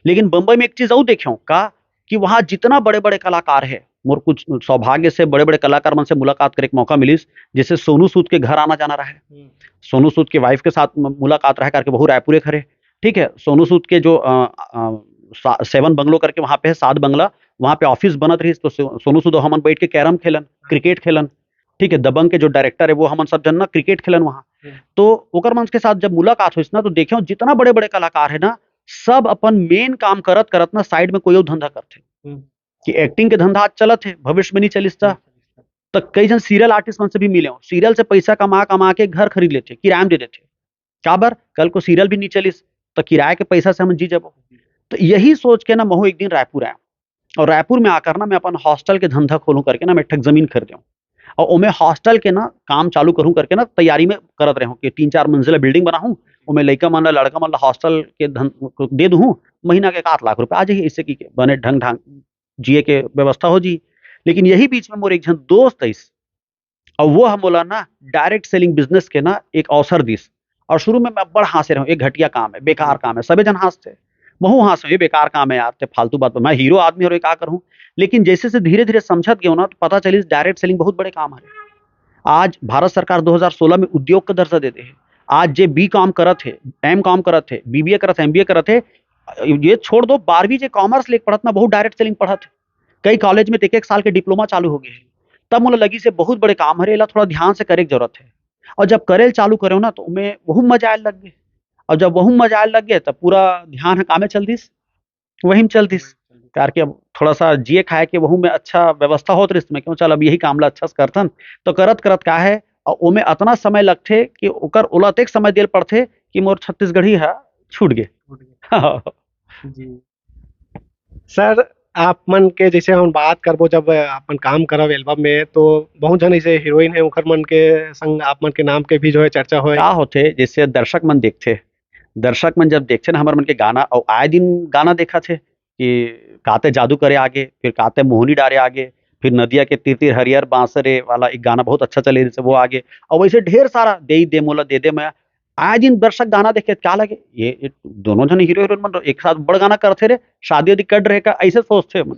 लेकिन बम्बई में एक चीज और देखे हूँ का, कि वहाँ जितना बड़े बड़े कलाकार है, मोर कुछ सौभाग्य से बड़े बड़े कलाकार मन से मुलाकात करे के मौका मिलिस। जैसे सोनू सूद के घर आना जाना रहा है, सोनू सूद के वाइफ के साथ म- मुलाकात रहा करके, वहू रायपुर एक हरे। ठीक है, सोनू सूद के जो अ, अ, सा- सेवन बंगलो करके वहाँ पे है, सात बंगला, वहाँ पे ऑफिस बनत रहिस, तो सो- सोनू सूद हमन बैठ के कैरम खेलन, क्रिकेट खेलन। ठीक है, दबंग के जो डायरेक्टर है वो हमन सब जन ना क्रिकेट खेलन वहाँ। तो ओकर मन के साथ जब मुलाकात होइस ना, तो देखे जितना बड़े बड़े कलाकार है ना, सब अपन मेन काम करत करत ना साइड में कोई और धंधा करथे। कि एक्टिंग के धंधा आज चलत है, भविष्य में नहीं चलिस ता। तो कई जन सीरियल आर्टिस्ट मन से भी मिले हो, सीरियल से पैसा कमा कमा के घर खरीद लेथे, किराया में दे देथे। काबर? कल को सीरियल भी नहीं चलिस तो किराए के पैसा से हम जी जाबो। तो यही सोच के ना महू एक दिन रायपुर आया। और रायपुर में आकर ना मैं अपन हॉस्टल के धंधा खोलूं करके ना मैं एक ठक जमीन खरीदे हूँ। और ओमे हॉस्टल के ना काम चालू करूं करके ना तैयारी में करत रहे हूँ कि तीन चार मंजिला बिल्डिंग बनाऊं, ओमे लइका मन ला, लड़का मन ला हॉस्टल के धन दे दूं, महीना के एक आध लाख रुपया आ जाही, इससे कि बने ढंग ढंग जिए के व्यवस्था हो जी। लेकिन यही बीच में मोर एक झन दोस्त आइस, और वो ह मोला ना डायरेक्ट सेलिंग बिजनेस के ना एक अवसर दिस। और शुरू में मैं बड़ हाँसे रहूँ, एक घटिया काम है, बेकार काम है, सबे झन हाँसथे, महू हाँसे, ये बेकार काम है यार, ते फालतू बात, मैं हीरो आदमी हरव, ये का करहूँ। लेकिन जैसे से धीरे धीरे समझत गयो ना, तो पता चलिस डायरेक्ट सेलिंग बहुत बड़े काम है। आज भारत सरकार दो हज़ार सोलह में उद्योग का दर्जा दे दे है। आज जे बी कॉम करत है, एम कॉम करत है, बीबीए करत है, एमबीए करत है, ये छोड़ दो, बारहवीं जे कॉमर्स लेके पढ़त ना, बहुत डायरेक्ट सेलिंग पढ़त है। कई कॉलेज में तो एक एक साल के डिप्लोमा चालू हो गए हैं। तब मोला लगिस ये बहुत बड़े काम हरे, एला थोड़ा ध्यान से करे के जरूरत है। और जब करे ल चालू करेव ना, तो ओमे वहू मजा आए लग गए। और जब वहू मजा आए लग गए, तब पूरा ध्यान ह कामे चल दिस, वही में चल दिस। करके अब थोड़ा सा जिए खाए के वहू में अच्छा व्यवस्था होत रहिस, मैं कहूँ, चल, अब यही काम ला अच्छा से करथन। तो करत करत का है, और ओमे अतना समय लगथे कि ओकर ओला अतेक समय देल पड़थे कि मोर छत्तीसगढ़ी ह छूट गे। जी। सर, आप मन के जैसे हम बात करबो, जब अपन काम करब एल्बम में, तो बहुत झन ऐसे हीरोइन है, उनकर मन के संग आप मन के नाम के भी जो है चर्चा होए। का होथे, जैसे दर्शक मन देखथे, दर्शक मन जब देखथे ना हमर मन के गाना, और आए दिन गाना देखत हे कि काते जादू करे आगे, फिर काते मोहनी डारे आगे, फिर नदिया के तीर तीर हरियर बांस रे वाला एक गाना बहुत अच्छा चले, जैसे वो आगे, और वैसे ढेर सारा दे दे मोला दे दे मैं, आए दिन दर्शक गाना देखे, क्या लगे, ये, ये दोनों झन हीरो हीरोइन मन एक साथ बड़ गाना करथे रे, शादी वादी कट रहे का, ऐसे सोचथे मन।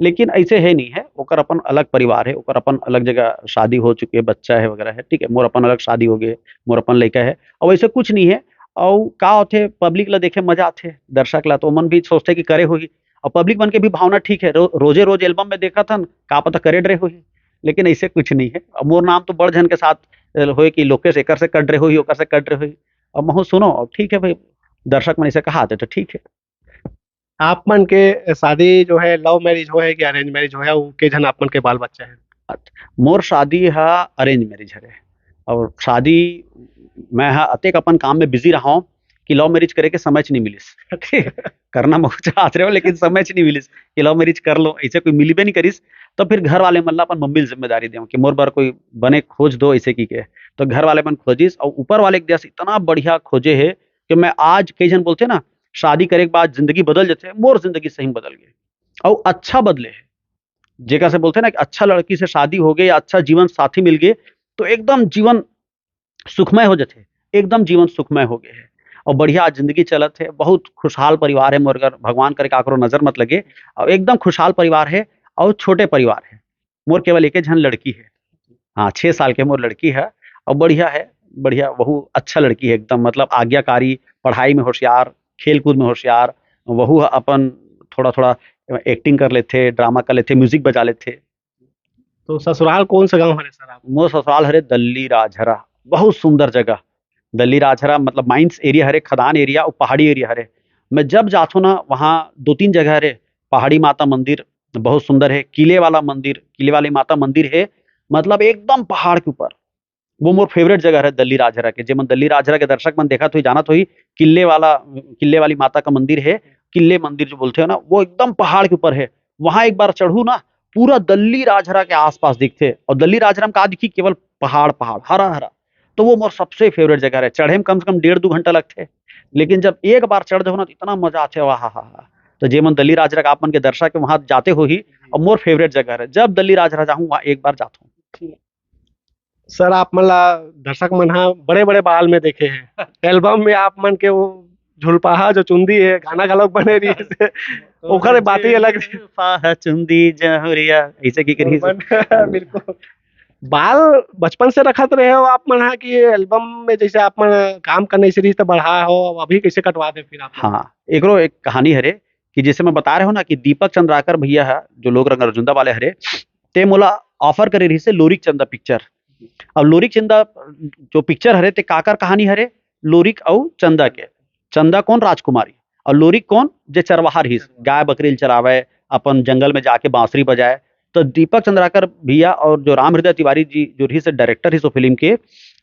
लेकिन ऐसे है नहीं है, ओकर अपन अलग परिवार है, ओकर अपन अलग जगह शादी हो चुके है, बच्चा है वगैरह है, ठीक है, मोर अपन अलग शादी हो गए, मोर अपन लड़का है, और ऐसे कुछ नहीं है। और का होथे, पब्लिक ला देखे मजा आथे, दर्शक ला तो मन भी सोचथे कि करे होही, और पब्लिक मन के भी भावना ठीक है, रो, रोजे रोज एल्बम में देखत हन, का पता करे डरे होही, लेकिन ऐसे कुछ नहीं है। अब मोर नाम तो बड़ झन के साथ होए कि लोकेश एकर से कट रहे होही, ओकर से कट रहे होही। अब महू सुनो, अब ठीक है भाई, दर्शक मन ऐसे कहा थे तो ठीक है। आप मन के शादी जो है, लव मैरिज हो है कि अरेंज मैरिज हो है, वो के झन आप मन के बाल बच्चा है? अच्छा, मोर शादी ह अरेंज मैरिज हरे, और शादी मैं ह अतेक अपन काम में बिजी रहा हूँ कि लव मैरिज करे के समय च नहीं मिलिस। ठीक, करना महू चाहत रहे हो, लेकिन समय च नहीं मिलिस कि लव मैरिज कर लो, ऐसे कोई मिलबे नहीं करिस। तो फिर घर वाले मन ला अपन मम्मी ल जिम्मेदारी देव कि मोर बर कोई बने खोज दो, ऐसे की के। तो घर वाले मन खोजिस, और ऊपर वाले के दया से इतना बढ़िया खोजे है कि मैं आज, कई झन बोलथे ना, शादी करे के बाद जिंदगी बदल जाथे, मोर जिंदगी सही में बदल गए, और अच्छा बदले है। जेकर से बोलथे ना कि अच्छा लड़की से शादी हो गए या अच्छा जीवन साथी मिल गए, तो एकदम जीवन सुखमय हो जाथे, एकदम जीवन सुखमय हो गए है। और बढ़िया आज जिंदगी चलत है, बहुत खुशहाल परिवार है मोर घर, भगवान करे काकरो नजर मत लगे, और एकदम खुशहाल परिवार है, और छोटे परिवार है। मोर केवल एक झन लड़की है, हाँ, छह साल के मोर लड़की है, और बढ़िया है, बढ़िया, वहू अच्छा लड़की है एकदम, मतलब आज्ञाकारी, पढ़ाई में होशियार, खेल कूद में होशियार। वहू ह अपन थोड़ा थोड़ा एक्टिंग कर लेथे, ड्रामा कर लेथे, म्यूजिक बजा लेथे। तो ससुराल कौन सा गांव हरे सर आप? मोर ससुराल हरे दल्ली राजहरा, बहुत सुंदर जगह। दल्ली राजहरा मतलब माइंस एरिया हरे, खदान एरिया और पहाड़ी एरिया हरे। मैं जब जाथो ना, वहाँ दो तीन जगह हरे, पहाड़ी माता मंदिर बहुत सुंदर है, किले वाला मंदिर, किले वाली माता मंदिर है, मतलब एकदम पहाड़ के ऊपर। वो मोर फेवरेट जगह है दल्ली राजहरा के। जेमन दल्ली राजहरा के दर्शक मन देखत होही, जानत होही, किले वाला, किले वाली माता का मंदिर है, किले मंदिर जो बोलते हो ना, वो एकदम पहाड़ के ऊपर है। वहां एक बार चढ़ू ना, पूरा दल्ली राजहरा के आसपास दिखथे, और दल्ली राजहरा में का दिखी, केवल पहाड़, पहाड़, हरा हरा। तो वो मोर सबसे फेवरेट जगह है। चढ़े में कम से कम डेढ़ दो घंटा लगथे, लेकिन जब एक बार चढ़ जाओ ना, तो इतना मजा आथे, वाह हा हा। तो जेमन दल्ली राजहरा के, आप मन के दर्शक के वहां जाते होही, और मोर फेवरेट जगह है, जब दल्ली राजहरा जाहूँ, वहां एक बार जाता हूँ। सर, आप मन ला दर्शक मन ह बड़े-बड़े बाल में देखे हे। एल्बम में आप मन के वो झुलपाहा जो चुंदी हे, गाना घलोक बने रहिस हे। ओकर बात ही अलग हे। झुलपाहा चुंदी जहुरिया, ऐसे की करिस। बिल्कुल। बाल बचपन से रखत रहे हो आप मन ह कि एल्बम में जैसे आप मन काम करने से रहिस त बढ़ा हो, अभी कैसे कटवा दे फिर आप मन? हाँ, एकरो एक कहानी हरे कि जैसे मैं बता रहे हो ना कि दीपक चंद्राकर भैया ह, जो लोक रंग अर्जुंदा वाले हरे, ते मोला ऑफर करे रहिस हे लोरिक चंदा पिक्चर। अब लोरिक चंदा जो पिक्चर हरे, ते काकर कहानी हरे? लोरिक अउ चंदा के। चंदा कौन? राजकुमारी। और लोरिक कौन? जे चरवाहा रहिस, गाय बकरी ल चरावे, अपन जंगल में जाके बांसुरी बजाए। तो दीपक चंद्राकर भैया और जो राम हृदय तिवारी जी जो रहिस हे डायरेक्टर रहिस ओ फिल्म के,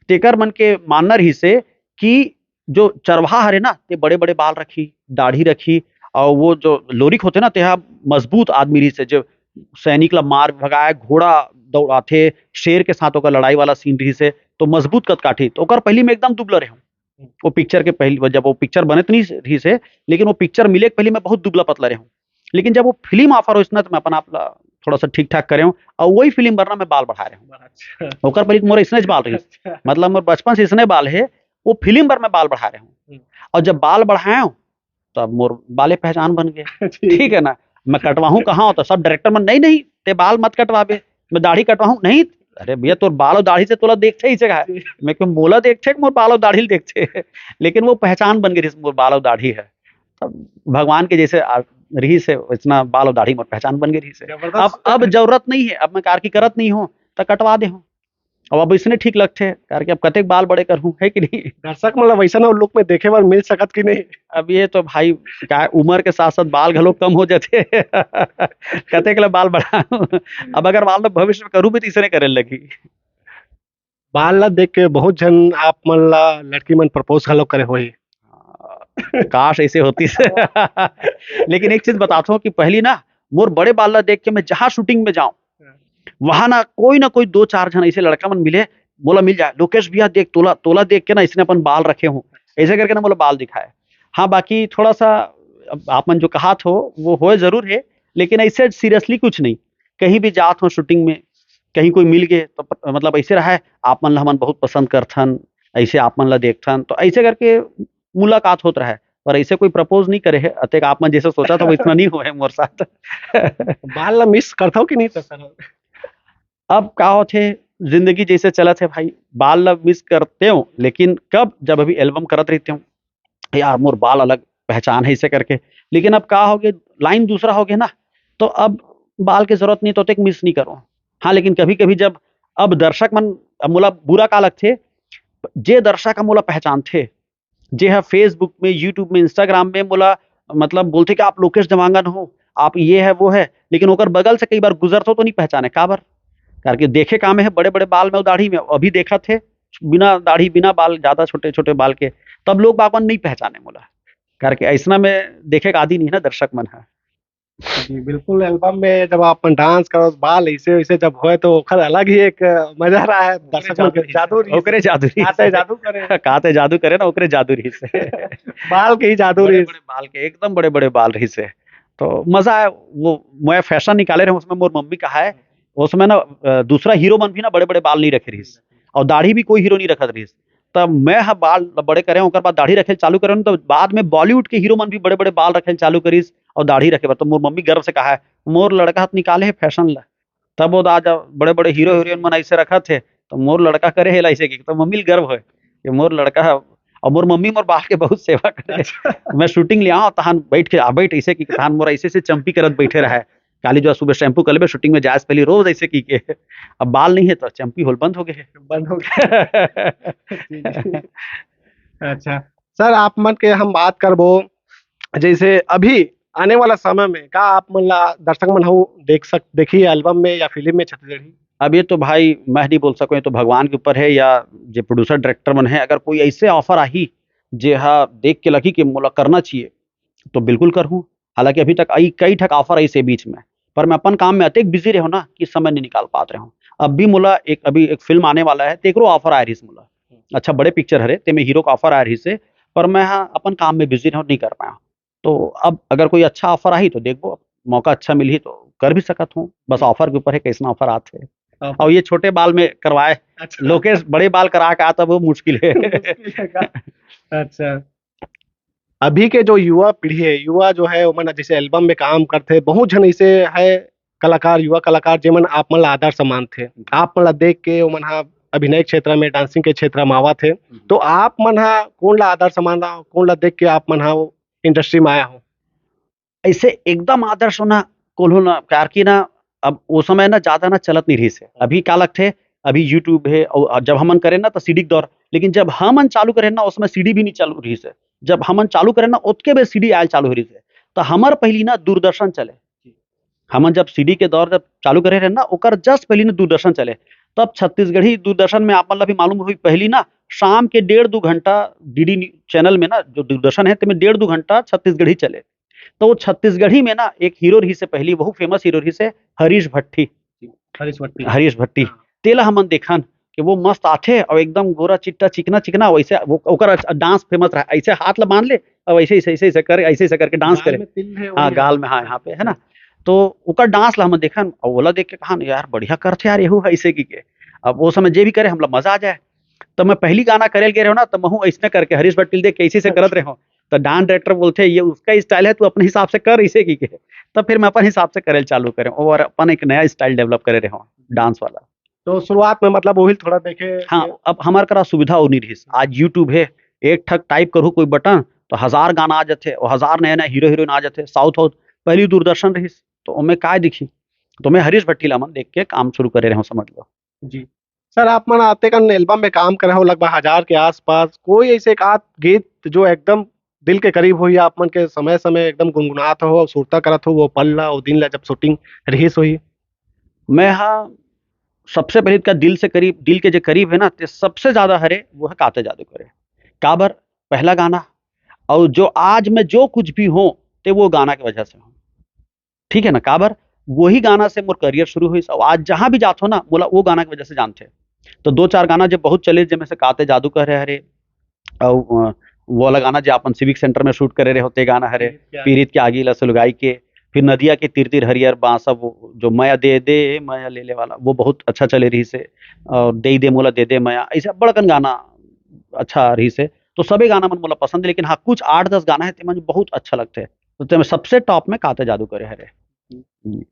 तेकर मन के मानना रहिस हे कि जो चरवाहा हरे ना, ते बड़े-बड़े बाल रखी, दाढ़ी रखी, और वो जो लोरिक होते ना, तेहा मजबूत आदमी रहिस हे, जो सैनिक ला मार भगाए, घोड़ा दौड़ाथे, शेर के साथ ओकर लड़ाई वाला सीन रहिस हे, तो मजबूत कदकाठी। तो ओकर पहली मैं एकदम दुबला रहे हूँ। वो पिक्चर के पहली, जब वो पिक्चर बने तो नहीं रहिस हे, लेकिन वो पिक्चर मिले के पहले मैं बहुत दुबला पतला रहे हूँ। लेकिन जब वो फिल्म ऑफर होइस ना, तो मैं अपन आप ला थोड़ा सा ठीक ठाक करे हूँ, और वही फिल्म बर ना मैं बाल बढ़ा रहे हूँ। अच्छा। ओकर पहले तो मोर इसने बाल रहिस, अच्छा। मतलब मोर बचपन से इसने बाल है, वो फिल्म बर मैं बाल बढ़ा रहे हूँ। हम्म। और जब बाल बढ़ाए हूँ, तब मोर बाले पहचान बन गए। ठीक। ठीक है ना? मैं कटवाहूँ कहाँ हो, तो सब डायरेक्टर मन, "नहीं, नहीं, ते बाल मत कटवाबे।" मैं दाढ़ी कटवाहूँ, "नहीं, अरे भैया, तोर बाल और दाढ़ी से तोला देखथे ही से कहा है।" जी। मैं क्यों, "मोला देखथे कि मोर बाल और दाढ़ी ल देखथे?" लेकिन वो पहचान बन गई, मोर बाल और दाढ़ी है। तब भगवान के जैसे आ, रहिस हे, वैसना बाल और दाढ़ी मोर पहचान बन गई रहिस हे। जबरदस्त। अब, अब जरूरत नहीं है, अब मैं कारकी करत नहीं हूँ, तो कटवा दे हूँ। अब, अब इसने ठीक लगथे, कारकी अब कतेक बाल बड़े करहूँ, है कि नहीं? दर्शक मन ला वैसन लुक में देखे बर मिल सकत कि नहीं? अब ये तो भाई, का उम्र के साथ-साथ बाल घलो कम हो जाथे। कतेक ला बाल बढ़ाहूँ। अब अगर मान लो भविष्य में करूँ भी, तो इसने करे लगही। बाल ला देख के बहुत झन आप मन ला लड़की मन प्रपोज घलो करे होही। काश ऐसे होतिस। लेकिन एक चीज बताथों कि पहली ना, मोर बड़े बाल ला देख के मैं जहाँ शूटिंग में जाऊं, वहां ना कोई ना कोई दो चार झन ऐसे लड़का मन मिले, मोला मिल जाए, "लोकेश भैया देख, तोला, तोला देख के ना इसने अपन बाल रखे हों।" ऐसे करके ना मोला बाल दिखाए। हाँ, बाकी थोड़ा सा अब आप मन जो कहाथो, वो होए जरूर है, लेकिन ऐसे सीरियसली कुछ नहीं। कहीं भी जात हो शूटिंग में, कहीं कोई मिल गए, तो प-, मतलब ऐसे रहा है, "आप मन ला हमन बहुत पसंद करथन, ऐसे आप मन ला देखथन", तो ऐसे करके मुलाकात होत रहा है। पर ऐसे कोई प्रपोज नहीं करे है, अतेक आप मन जैसे सोचा था, वैसना नहीं होए मोर साथ। बाल ला मिस करथो कि नहीं तो सर? अब का होथे, जिंदगी जैसे चलत है भाई, बाल ला मिस करते हो, लेकिन कब, जब अभी एल्बम करत रहते हो, "यार, मोर बाल अलग पहचान है", इसे करके। लेकिन अब का हो गया, लाइन दूसरा हो गया ना, तो अब बाल के जरूरत नहीं, तो तेक मिस नहीं करो। हाँ, लेकिन कभी-कभी जब अब दर्शक मन, अब मोला बुरा का लगथे, जे दर्शक ह मोला पहचानथे, जे ह Facebook में, YouTube में, Instagram में मोला, मतलब, बोलथे कि "आप लोकेश देवांगन हो, आप ये है, वो है", लेकिन ओकर बगल से कई बार गुजरथो तो नहीं पहचाने। काबर? करके देखे काम है बड़े-बड़े बाल में, दाढ़ी में, अभी देखत हे बिना दाढ़ी, बिना बाल, ज्यादा छोटे-छोटे बाल के, तब लोग बाग मन नहीं पहचाने मोला। करके ऐसना में देखे के आदि नहीं है ना दर्शक मन ह। जी, बिल्कुल, एल्बम में जब आप अपन डांस करो, बाल ऐसे वैसे जब होए, तो ओकर अलग ही एक मजा रहा है। ओकरे दर्शक मन के जादू रहिस। जादू रहिस। ओकरे जादू रहिस। का ते जादू करे। का ते जादू करे ना, ओकरे जादू रहिस। बाल के ही जादू रहिस। बड़े-बड़े बाल के, एकदम बड़े-बड़े बाल रहिस हे। तो मजा आया, वो मैं फैशन निकाले रहे, उसमें मोर मम्मी का है, उसमें ना, अ, दूसरा हीरो मन भी ना बड़े-बड़े बाल नहीं रखे रहिस, और दाढ़ी भी कोई हीरो नहीं रखत रहिस। तब मैं ह बाल बड़े करे, ओकर बाद दाढ़ी रखे चालू करे, तो बाद में बॉलीवुड के हीरो मन भी बड़े-बड़े बाल रखे चालू करिस और दाढ़ी रखे बर। तो मोर मम्मी गर्व से कहा है, "मोर लड़का ह निकाले है फैशन ला।" तब वो आज बड़े-बड़े हीरो हीरोइन मन ऐसे रखत हे, तो मोर लड़का करे हे ला ऐसे की, तो मम्मी ल गर्व होय कि मोर लड़का ह। और मोर मम्मी मोर बाल के बहुत सेवा करे। अच्छा। मैं शूटिंग ले आऊं, तहान बैठ के, "आ बैठ", ऐसे की, तहान मोर ऐसे से चंपी करत बैठे रहे। काली जो सुबह शैम्पू कर लेबे, शूटिंग में जाए से पहले रोज ऐसे की के। अब बाल नहीं है तो चंपी होल बंद हो गए है। बंद हो गए। जी, जी। अच्छा। सर, आप मन के हम बात करबो, जैसे अभी आने वाला समय में का आप मन ला दर्शक मन हऊ देख सक-, देखी एल्बम में या फिल्म में छत्तीसगढ़ी? अब ये तो भाई मैं नहीं बोल सकूं, ये तो भगवान के ऊपर है या जे प्रोड्यूसर डायरेक्टर मन है। अगर कोई ऐसे ऑफर आही जे हा देख के लगी कि मोला करना चाहिए, तो बिल्कुल करहूँ। हालांकि अभी तक आई कई ठक ऑफर ऐसे बीच में, पर मैं अपन काम में अतेक बिजी रहो ना कि समय नहीं निकाल पात रहो। अब भी मोला एक, अभी एक फिल्म आने वाला है, तेकरो ऑफर आए रहिस मोला। अच्छा, बड़े पिक्चर हरे, तेमे हीरो का ऑफर आए रहिस हे, पर मैं, हाँ, अपन काम में बिजी रहो, नहीं कर पाया। तो अब अगर कोई अच्छा ऑफर आही तो देखबो, मौका अच्छा मिलही तो कर भी सकत हूँ। बस ऑफर के ऊपर है, कैसना ऑफर आत है। ऑफर। और ये छोटे बाल में करवाए, अच्छा। लोकेश बड़े बाल करा के आता, वो मुश्किल है। मुश्किल है का? अच्छा। अभी के जो युवा पीढ़ी है, युवा जो है, ओमन जैसे एल्बम में काम करथे, बहुत झन ऐसे है कलाकार, युवा कलाकार, जेमन आप मन ला आदर्श मानथे। आप मन ला देख के ओमन हा अभिनय क्षेत्र में, डांसिंग के क्षेत्र में आवत हे। हम्म। तो आप मन हा कोन ला आदर्श मानना, कोन ला देख के आप मन हा वो इंडस्ट्री में आया हो? ऐसे एकदम आदर्श होना, कोल्हो ना, कारकी ना, अब वो समय ना ज्यादा ना चलत नहीं रहिस हे। अभी का लगथे, अभी YouTube है, और जब हमन करे ना तो सीडी के दौर, लेकिन जब हमन चालू करे ना, उसमें सीडी भी नहीं चालू रहिस हे। जब हमन चालू करे ना, ओतके बेर सीडी आयल चालू हो रहिस हे। तो हमर पहली ना दूरदर्शन चले। हमन जब सीडी के दौर जब चालू करे रहे ना, ओकर जस्ट पहली ना दूरदर्शन चले। तब छत्तीसगढ़ी दूरदर्शन में आप मन ला भी मालूम होही, पहली ना शाम के डेढ़ दू घंटा डीडी न्यू-, चैनल में ना जो दूरदर्शन है, तेमे डेढ़ दू घंटा छत्तीसगढ़ी चले। तो वो छत्तीसगढ़ी में ना एक हीरो रहिस हे पहली, बहुत फेमस हीरो रहिस हे, हरीश भट्टी। हरीश भट्टी। हरीश भट्टी। हाँ। तेला हमन देखन कि वो मस्त आथे और एकदम गोरा चिट्टा चिकना चिकना, वैसे वो, ओकर डांस फेमस रहा, ऐसे हाथ ला बांध ले और ऐसे ऐसे ऐसे ऐसे कर ऐसे ऐसे करके डांस गाल करे। में तिल है, हाँ, वही गाल है। में, हाँ, यहाँ पे है ना। तो ओकर डांस ला हमन देखन और ओला देख के कहन, "यार बढ़िया करथे यार, एहू ह," ऐसे की के। अब वो समय जे भी करे हमला मजा आ जाए। तो मैं पहली गाना करे गे रहे ना, तो महू ऐसने करके हरीश भट्टी ल देख के ऐसे ऐसे करत रहे हूँ। तो डांस डायरेक्टर बोलथे, "ये उसका स्टाइल है, तू अपने हिसाब से कर," ऐसे की के। तब फिर मैं अपन हिसाब से करे चालू करे और अपन एक नया स्टाइल डेवलप करे रहे हूँ डांस वाला। तो शुरुआत में मतलब वही थोड़ा देखे हाँ, कि अब हमार करा सुविधा नहीं रहिस। आज YouTube है, एक ठक टाइप करू कोई बटन तो हजार गाना आ जाथे और हजार नया नया हीरो हीरोइन आ जाथे। साउथ हाउथ पहली दूरदर्शन रहिस, तो ओमे काय दिखी? तो मैं हरीश भट्टी ला मन देख के काम शुरू करे रहे हूँ, समझ लो। जी। सर, आप मन आते कन एल्बम में काम करे हो लगभग हजार के आसपास, कोई ऐसे एक आध गीत जो एकदम दिल के करीब होही, आप मन के समय समय एकदम गुनगुनात हो, सुरता करत हो वो पल ला, वो दिन ला जब शूटिंग रिहिस होही? मैं हा सबसे पहले का दिल से करीब, दिल के जे करीब है ना, ते सबसे ज्यादा हरे वो है काते जादू करे। काबर? पहला गाना, और जो आज मैं जो कुछ भी हूँ, ते वो गाना की वजह से हूँ। ठीक है ना? काबर? वही गाना से मोर करियर शुरू होइस, और आज जहाँ भी जात हो ना, मोला वो गाना की वजह से जानथे। तो दो चार गाना जब बहुत चले, जेमे से काते जादू करे हरे, और अ, वो वाला गाना जो अपन सिविक सेंटर में शूट करे रहे होते गाना हरे, पीरित के आगी। पीरित के आगी ला सुलगाई के, फिर नदिया के तीर तीर हरियर बांस, वो जो मया दे दे मया ले ले वाला, वो बहुत अच्छा चले रहिस हे। और दे दे मोला दे दे मया, ऐसे बड़कन गाना अच्छा रहिस हे। तो सबे गाना मन मोला पसंद है, लेकिन हाँ, कुछ आठ दस गाना है, ते मन बहुत अच्छा लगथे। तो ते में सबसे टॉप में काते जादू करे हरे। हम्म।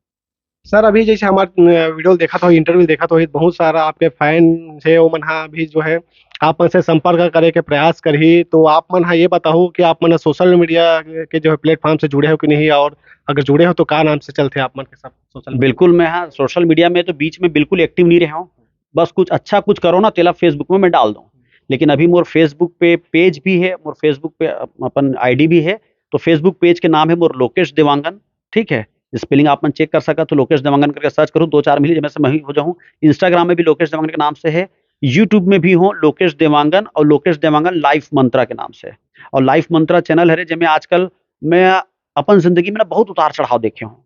सर, अभी जैसे हमार, अ, वीडियो देखत हो, इंटरव्यू देखत हो, बहुत सारा आपके फैन हे, वो मन हा भी जो है आप मन से संपर्क करे के प्रयास करही। तो आप मन हा ये बताओ कि आप मन सोशल मीडिया के जो है प्लेटफॉर्म से जुड़े हो कि नहीं, और अगर जुड़े हो तो का नाम से चलथे आप मन के सब सोशल मीडिया? बिल्कुल, मैं हाँ, सोशल मीडिया में तो बीच में बिल्कुल एक्टिव नहीं रहे हूँ। बस कुछ अच्छा कुछ करो ना, तेला Facebook में मैं डाल दूँ। लेकिन अभी मोर Facebook पे पेज भी है, मोर Facebook पे अप-, अपन आईडी भी है। तो Facebook पेज के नाम है मोर लोकेश देवांगन, ठीक है? स्पेलिंग आप मन चेक कर सकत हो, लोकेश देवांगन करके सर्च करूँ, दो चार मिली, जेमे से मैं ही हो जाऊँ। Instagram में भी लोकेश देवांगन के नाम से है, YouTube में भी हो लोकेश देवांगन और लोकेश देवांगन लाइफ मंत्रा के नाम से। और लाइफ मंत्रा चैनल हरे, जेमे आजकल मैं अपन जिंदगी में ना बहुत उतार चढ़ाव देखे हूँ,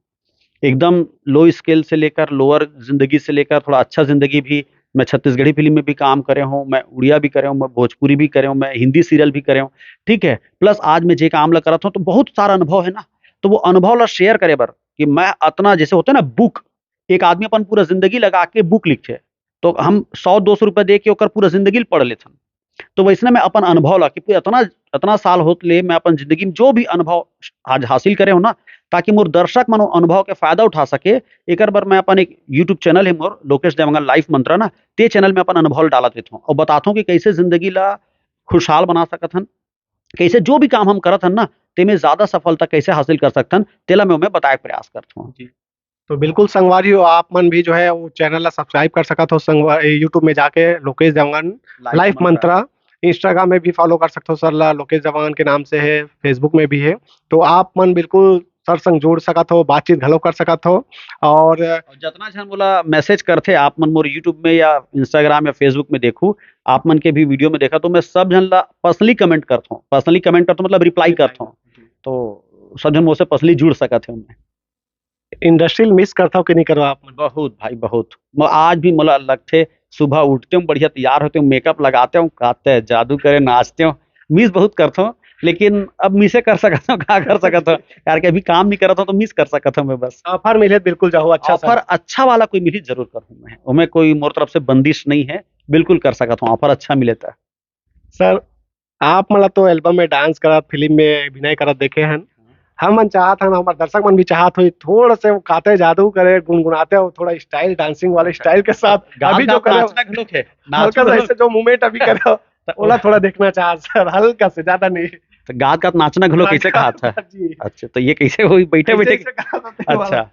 एकदम लो स्केल से लेकर लोअर जिंदगी से लेकर थोड़ा अच्छा जिंदगी भी। मैं छत्तीसगढ़ी फिल्म में भी काम करे हूँ, मैं उड़िया भी करे हूँ, मैं भोजपुरी भी करे हूँ, मैं हिंदी सीरियल भी करे हूँ, ठीक है। प्लस आज मैं जे काम ला करत हूँ तो बहुत सारा अनुभव है ना, तो वो अनुभव ला शेयर करे बर कि मैं अतना, जैसे होते ना बुक, एक आदमी अपन पूरा जिंदगी लगा के बुक लिखे, तो हम सौ दो सौ रुपया दे के ओकर पूरा जिंदगी ल पढ़ लेथन। तो वैसने मैं अपन अनुभव ला कि पूरा अतना, अतना साल होत ले मैं अपन जिंदगी में जो भी अनुभव आज हासिल करे हो ना, ताकि मोर दर्शक मन वो अनुभव के फायदा उठा सके, एकर बर मैं अपन एक YouTube चैनल है मोर, लोकेश देवांगन लाइफ मंत्रा ना, ते चैनल में अपन अनुभव डालत रहत हूँ और बतात हूँ कि कैसे जिंदगी ला खुशहाल बना सकत हन, कैसे जो भी काम हम करत हन ना, तेमे ज्यादा सफलता कैसे हासिल कर सकथन, तेला मैं ओमे बताए के प्रयास करत हूँ। जी। तो बिल्कुल संगवारी हो, आप मन भी जो है वो चैनल ला सब्सक्राइब कर सकत हो संगवा-, ए, YouTube में जाके लोकेश देवांगन लाइफ लाइफ मंत्रा। मंत्रा। Instagram में भी फॉलो कर सकते हो सर ला, लोकेश देवांगन के नाम से है, Facebook में भी है। तो आप मन बिल्कुल सर संग जुड़ सकत हो, बातचीत घलो कर सकत हो। और और जतना झन मोला मैसेज करथे, आप मन मोर YouTube में या Instagram या Facebook में देखू, आप मन के भी वीडियो में देखा, तो मैं सब झन ला पर्सनली कमेंट करत हूँ, पर्सनली कमेंट करत हूँ, मतलब रिप्लाई करत हूँ। जी। तो सब झन मोर से पर्सनली जुड़ सकत हे उनमें। इंडस्ट्री ल मिस करत हो कि नहीं करो आप मन? बहुत भाई, बहुत। म-, आज भी मोला लगथे, सुबह उठते हूँ, बढ़िया तैयार होते हूँ, मेकअप लगाते हूँ, काते जादू करे, नाचते हूँ, मिस बहुत करत हूँ, लेकिन अब मिसे कर सकत हूँ, का कर सकत हूँ, यार, कि अभी काम नहीं करत हूँ, तो मिस कर सकत हूँ मैं बस। ऑफर मिले, बिल्कुल जाओ, अच्छा सा। ऑफर अच्छा वाला कोई मिली, जरूर करूँ मैं, ओमे कोई मोर तरफ से बंदिश नहीं है, बिल्कुल कर सकत हूँ, ऑफर अच्छा मिले तो। सर, आप मन ला तो एल्बम में डांस करत, फिल्म में अभिनय करत देखे हन। हम मन चाहत हन, हमार दर्शक मन भी चाहत होही, थोड़ा से वो काते जादू करे, गुनगुनाते हो, थोड़ा स्टाइल, डांसिंग वाले स्टाइल के साथ गात अभी जो गात करे हो, नाचना घलोक है, हल्का नाचना सा घलोक। ऐसे जो मूवमेंट अभी करे हो, त ओला थोड़ा देखना चाहत सर, हल्का से, ज्यादा नहीं। तो गात गात नाचना घलोक कैसे गात कहा था? जी। अच्छा, तो ये कैसे हुई? बैठे ऐसे, बैठे? ऐसे कहा था, वाला। अच्छा,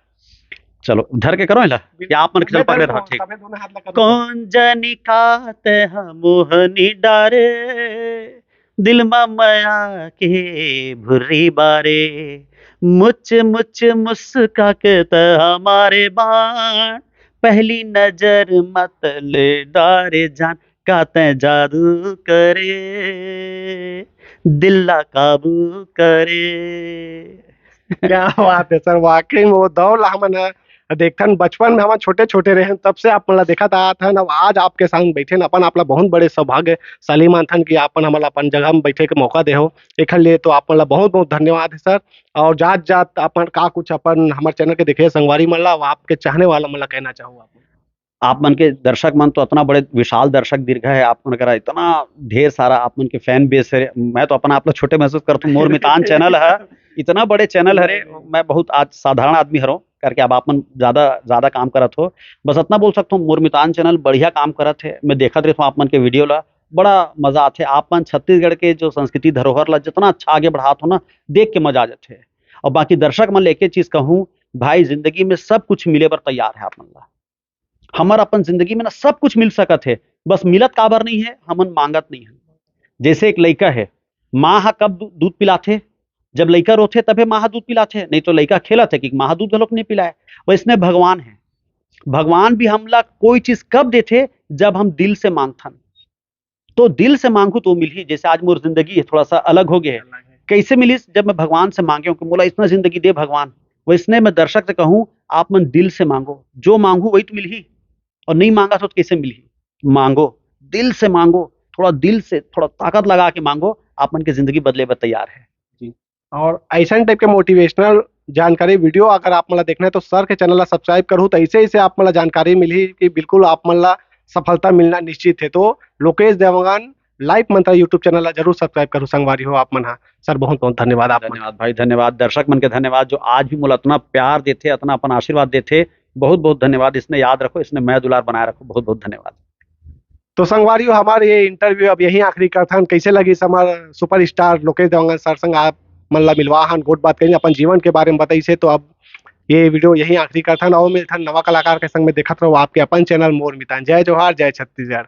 चलो, धर के करो एला, बिल्कुल। या आप मन के चल मैं पकड़े धर रहा, लूँ, ठीक। तबे दोनों हाथ लगा दूँ। कौन जनी कात ह मोहनी डारे, दिल म मया के भुर्री बारे, मुच मुच मुस्का के त हमारे बाण, पहली नजर म त ले डारे जान, का तैं जादू करे, दिल ला काबू करे। क्या बात है सर, वाकई में वो दौर ला हमन ह देखथन, बचपन में हमन छोटे-छोटे रहेन, तब से आप मन ला देखत आत हन, अउ आज आपके संग बैठेन, अपन आप ला बहुत बड़े सौभाग्यशाली मानथन कि आप मन हमन ला अपन जगह में बैठे के मौका देहो। एखर लिए तो आप मन ला बहुत-बहुत धन्यवाद है सर। अउ जात-जात अपन का कुछ अपन हमर चैनल के देखे संगवारी मन ला, अउ आपके चाहने वाला मन ला कहना चाहो आप? आप मन के दर्शक मन तो अतना बड़े विशाल दर्शक दीर्घा है, आप मन करा इतना ढेर सारा आप मन के फैन बेस है। मैं तो अपना आप ला छोटे महसूस करथूं, मोर मितान चैनल है, इतना बड़े चैनल हरे। मैं बहुत आज साधारण आदमी हरों करके अब आप मन ज्यादा ज्यादा काम करत हो। बस इतना बोल सकता हूँ, मोर मितान चैनल बढ़िया काम करत है। मैं देखत रहता हूँ आप मन के वीडियो ला, बड़ा मजा आथे। आप मन छत्तीसगढ़ के जो संस्कृति धरोहर ला जितना अच्छा आगे बढ़ात हो ना, देख के मजा आ जाथे। और बाकी दर्शक मन ला एक चीज कहूँ, भाई जिंदगी में सब कुछ मिले बर तैयार है आप मन ला। हमर अपन जिंदगी में ना सब कुछ मिल सकत है, बस मिलत काबर नहीं है, हमन मांगत नहीं है। जैसे एक लइका है, माँ हा कब दू-, दूध पिलाथे? जब लइका रोथे तभे माँ हा दूध पिलाथे, नहीं तो लइका खेलत है कि माँ हा दूध घलोक नहीं पिलाए। वैसने भगवान है, भगवान भी हमला कोई चीज कब देथे? जब हम दिल से मांगथन। तो दिल से मांगू तो मिलही। जैसे आज मोर जिंदगी है थोड़ा सा अलग हो गया है, कैसे मिलिस? जब मैं भगवान से मांगे हूँ कि मोला इतना जिंदगी दे भगवान, वैसने मैं दर्शक से कहूँ, आप मन दिल से मांगो, जो मांगू वही तो मिलही, और नहीं मांगा तो कैसे मिलही? मांगो, दिल से मांगो, थोड़ा दिल से, थोड़ा ताकत लगा के मांगो, आप मन के जिंदगी बदले बर तैयार है। और ऐसा टाइप के मोटिवेशनल जानकारी वीडियो अगर आप मन ला देखना है तो सर के चैनल ला सब्सक्राइब करू, तो ऐसे ऐसे आप मन ला जानकारी मिलही कि बिल्कुल आप मन ला सफलता मिलना निश्चित है। तो लोकेश देवांगन लाइफ मंत्र YouTube चैनल ला जरूर सब्सक्राइब करू संगवारी हो आप मन हा। सर बहुत बहुत धन्यवाद आप मन। धन्यवाद भाई, धन्यवाद दर्शक मन के, धन्यवाद जो आज भी मोला इतना प्यार देथे, इतना अपन आशीर्वाद देथे। बहुत बहुत धन्यवाद, इसने याद रखो, इसने मया दुलार बनाए रखो। बहुत बहुत धन्यवाद। तो संगवारी हो, हमार ये इंटरव्यू अब यहीं आखिरी करथन। कैसे लगिस हमार सुपरस्टार लोकेश देवांगन सर संग आप मन ला मिलवा हन, गोठ बात कहीं अपन जीवन के बारे में बताइसे। तो अब ये वीडियो यहीं आखिरी करथन, और मिलथन नवा कलाकार के संग में। देखत रहो आपके अपन चैनल मोर मितान। जय जोहार, जय छत्तीसगढ़।